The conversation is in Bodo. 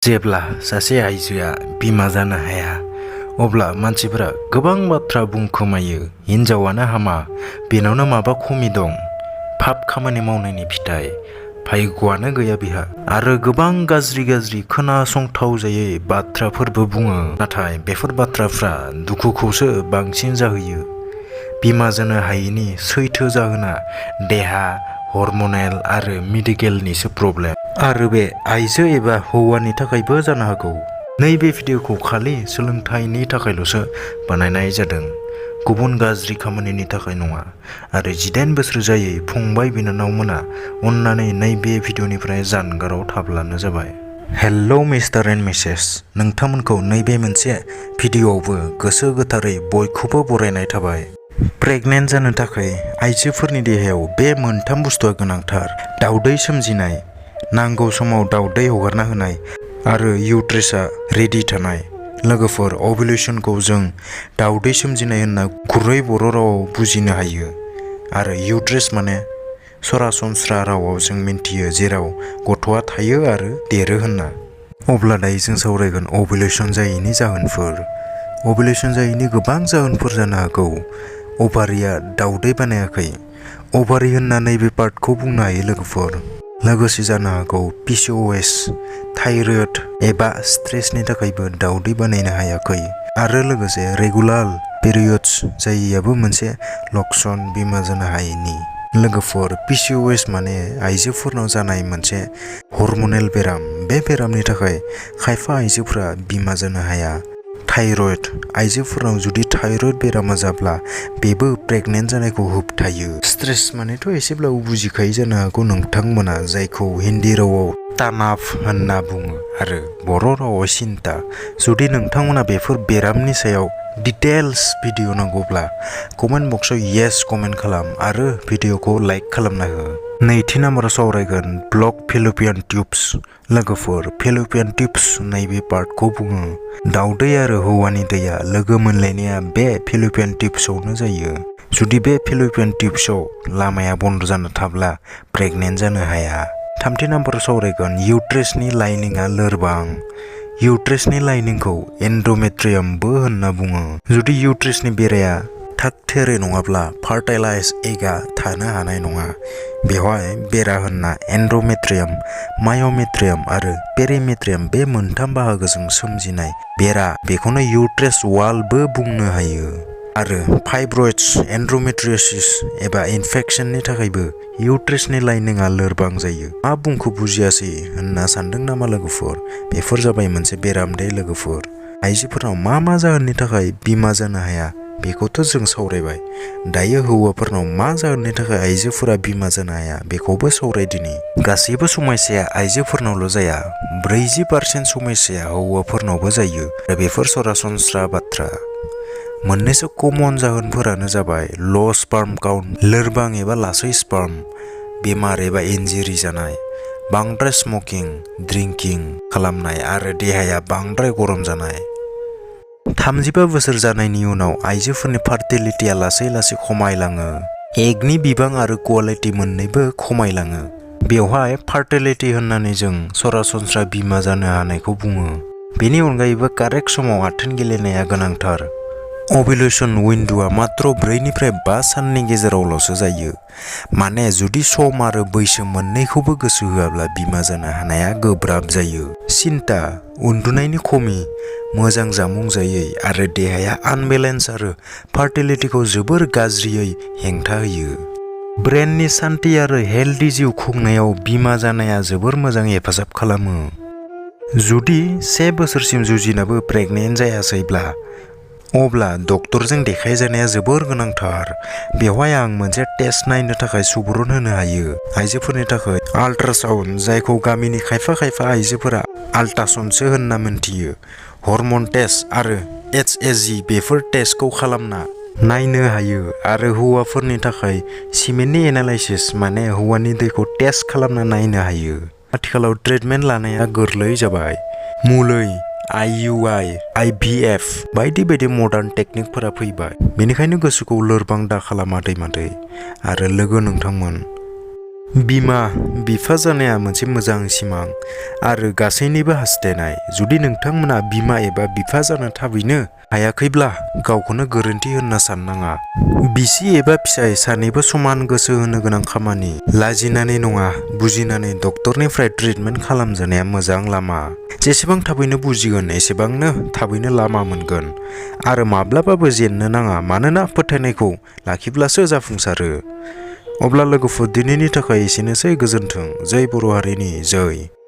जेब्ला सासे आइजोआ बिमा जानो हाया अब्ला मानसिफोरा गोबां बाथ्रा बुंखोमायो। हिनजावानो हामा, बेनावनो माबा खमि दं, पाप खामानि मावनायनि फिथाइ, भाग्यआनो गैया बिहा, आरो गोबां गाज्रि खोनासंथाव जायै बाथ्राफोरबो बुङो। नाथाय बेफोर बाथ्राफ्रा दुखुखौसो बांसिन जाहोयो। बिमा जानो हायैनि सैथो जाहोना देहा, हर्मनेल आरो मेडिकेलनिसो प्रब्लेम। आरो बे आइजो एबा हौवानि थाखायबो जानो हागौ। नैबे भिडिअखौ खालि सोलोंथाइनि थाखायल'सो बानायनाय जादों, गुबुन गाज्रि खामानिनि थाखाय नङा। आरो 18 बोसोर जायै फंबाय बिनानावमोना अन्नानै नैबे भिडिअनिफ्राय जानगाराव थाब्लानो जाबाय। हेलौ मिस्टार एन्ड मिसेस, नोंथांमोनखौ नैबे मोनसे भिडिअआवबो गोसो गोथारै बयखौबो बरायनाय थाबाय। प्रेगनेन्ट जानो थाखाय आइजोफोरनि देहायाव बे मोनथाम बुस्थुआ गोनांथार: दावदै सोमजिनाय, नांगौ समाव दावदै हगारना होनाय, आरो इउट्रेसआ रेडि थानाय। लोगोफोर, ओव्युलेसनखौ जों दावदै सोमजिनाय होनना गुरै बर' रावाव बुजिनो हायो, आरो इउट्रेस माने सरासनस्रा रावाव जों मिन्थियो जेराव गथ'आ थायो आरो देरो होनना। अब्ला दायो जों सावरायगोन ओव्युलेसन जायैनि जाहोनफोर। ओव्युलेसन जायैनि गोबां जाहोनफोर जानो हागौ। अभारिया दावदै बानायाखै। अभारि होनना नैबे पार्टखौ बुंनो हायो लोगोफोर। लोगोसे जानो हागौ PCOS, थाइरयड एबा स्ट्रेसनि थाखायबो दावदै बानायनो हायाखै। आरो लोगोसे रेगुलार पिरियड्स जायैयाबो मोनसे लक्षण बिमा जानो हायैनि। लोगोफोर, PCOS माने आइजोफोरनाव जानाय मोनसे हर्मनेल बेराम। बे बेरामनि थाखाय खायफा आइजोफोरा बिमा जानो हाया। थाइरयड, आइजोफोरनाव जुदि थाइरयड बेरामा जाब्ला बेबो प्रेगनेन्ट जानायखौ होबथायो। स्ट्रेस मानेथ' एसेब्लाबो बुजिखायो जानो हागौ नोंथांमोना, जायखौ हिन्दी रावाव तानाव होनना बुङो आरो बर' रावाव सिन्ता। जुदि नोंथांमोना बेफोर बेरामनि सायाव डिटेल्स भिडिअ नांगौब्ला कमेन्ट बक्सआव येस कमेन्ट खालाम आरो भिडिअखौ लाइक खालामना हो। नैथि नाम्बाराव सावरायगोन ब्लक फेलोपियान टिउब्स। लोगोफोर, फेलोपियान टिउब्स नैबे पार्टखौ बुङो। दावदै आरो हौवानि दैया लोगो मोनलायनाया बे फेलोपियान टिउब्सआवनो जायो। जुदि बे फेलोपियान टिउब्सआव लामाया बन्द जाना थाब्ला प्रेगनेन्ट जानो हाया। थामथि नाम्बाराव सावरायगोन इउट्रेसनि लाइनिंआ लोरबां। इउट्रेसनि लाइनिंखौ एन्डोमेट्रियमबो होनना बुङो। जुदि इउट्रेसनि बेराया थागथियारि नङाब्ला फार्टाइलाइज एगआ थानो हानाय नङा। बेवहाय बेरा होनना एन्डोमेट्रियम, माय'मेट्रियम आरो पेरिमेट्रियम बे मोनथाम बाहागोजों सोमजिनाय बेरा, बेखौनो इउट्रेस वालबो बुंनो हायो। आरो फाइब्रइड्स, एन्डोमेट्रियोसिस एबा इनफेक्सननि थाखायबो इउट्रेसनि लाइनिंआ लोरबां जायो। मा बुंखो बुजियासै होनना सानदों नामा लोगोफोर? बेफोर जाबाय मोनसे बेराम दे लोगोफोर। आइजोफोरनाव मा जाहोननि थाखाय बिमा जानो हाया बेखौथ' जों सावरायबाय। दायो हौवाफोरनाव मा जाहोननि थाखाय आइजोफोरा बिमा जानो हाया बेखौबो सावरायदिनि। गासैबो समस्याया आइजोफोरनावल' जाया, 40% समस्याया हौवाफोरनावबो जायो। आरो बेफोर सरासनस्रा बाथ्रा। मोननैसो कमन जाहोनफोरानो जाबाय ल' स्पार्म काउन्ट, लोरबां एबा लासै स्पार्म, बेमार एबा इन्जुरि जानाय, बांद्राय स्मकिं, ड्रिंकिं खालामनाय आरो देहाया बांद्राय गरम जानाय। 35 बोसोर जानायनि उनाव आइजोफोरनि फार्टिलिटिया लासै खमायलाङो। एगनि बिबां आरो क्वालिटि मोन्नैबो खमायलाङो। बेवहाय फार्टिलिटि होननानै जों सरासनस्रा बिमा जानो हानायखौ बुङो। बेनि अनगायैबो कारेक्ट समाव आथोन गेलेनाया गोनांथार। ओव्युलेसन उइन्ड'आ मात्र 4 निफ्राय 5 साननि गेजेरावल'सो जायो। माने जुदि सम आरो बैसो मोन्नैखौबो गोसो होआब्ला बिमा जानो हानाया गोब्राब जायो। सिन्ता, उन्दुनायनि खमि, मोजां जामुं जायै आरो देहाया आनबेलेन्स आरो फार्टिलिटिखौ जोबोर गाज्रियै हेंथा होयो। ब्रेननि सान्थि आरो हेल्दी जिउ खुंनायाव बिमा जानाया जोबोर मोजां हेफाजाब खालामो। जुदि 1 बोसोरसिम जुजिनाबो प्रेगनेन्ट जायासैब्ला अब्ला डक्टरजों देखायजानाया जोबोर गोनांथार। बेवहाय आं मोनसे टेस्ट नायनो थाखाय सुबुरुन होनो हायो। आइजोफोरनि थाखाय आल्ट्रासाउन्ड, जायखौ गामिनि खायफा आइजोफोरा आल्ट्रासनसो होनना मिन्थियो, हर्मन टेस्ट आरो HSG बेफोर टेस्टखौ खालामना नायनो हायो। आरो हौवाफोरनि थाखाय सिमेन्टनि एनालाइसिस, माने हौवानि दैखौ टेस्ट खालामना नायनो हायो। आथिखालाव ट्रिटमेन्ट लानाया गोरलै जाबाय। मुलै, IUI, IVF बायदि मडार्न टेकनिकफोरा फैबाय। बेनिखायनो गोसोखौ लोरबां दा खालामा दैमादै। आरो लोगो नोंथांमोन, बिमा बिफा जानाया मोनसे मोजां सिमां आरो गासैनिबो हास्थायनाय। जुदि नोंथांमोना बिमा एबा बिफा जानो थाबैनो हायाखैब्ला गावखौनो गोरोन्थि होनना साननाङा। बिसि एबा फिसाय सानैबो समान गोसो होनो गोनां खामानि। लाजिनानै नङा, बुजिनानै डक्टरनिफ्राय ट्रिटमेन्ट खालामजानाया मोजां लामा। जेसेबां थाबैनो बुजिगोन एसेबांनो थाबैनो लामा मोनगोन। आरो माब्लाबाबो जेननो नाङा, मानोना फोथायनायखौ लाखिब्लासो जाफुंसारो। अब्ला लोगोफोर दिनैनि थाखाय एसेनोसै। गोजोन्थों। जय बर' हारिनि जय।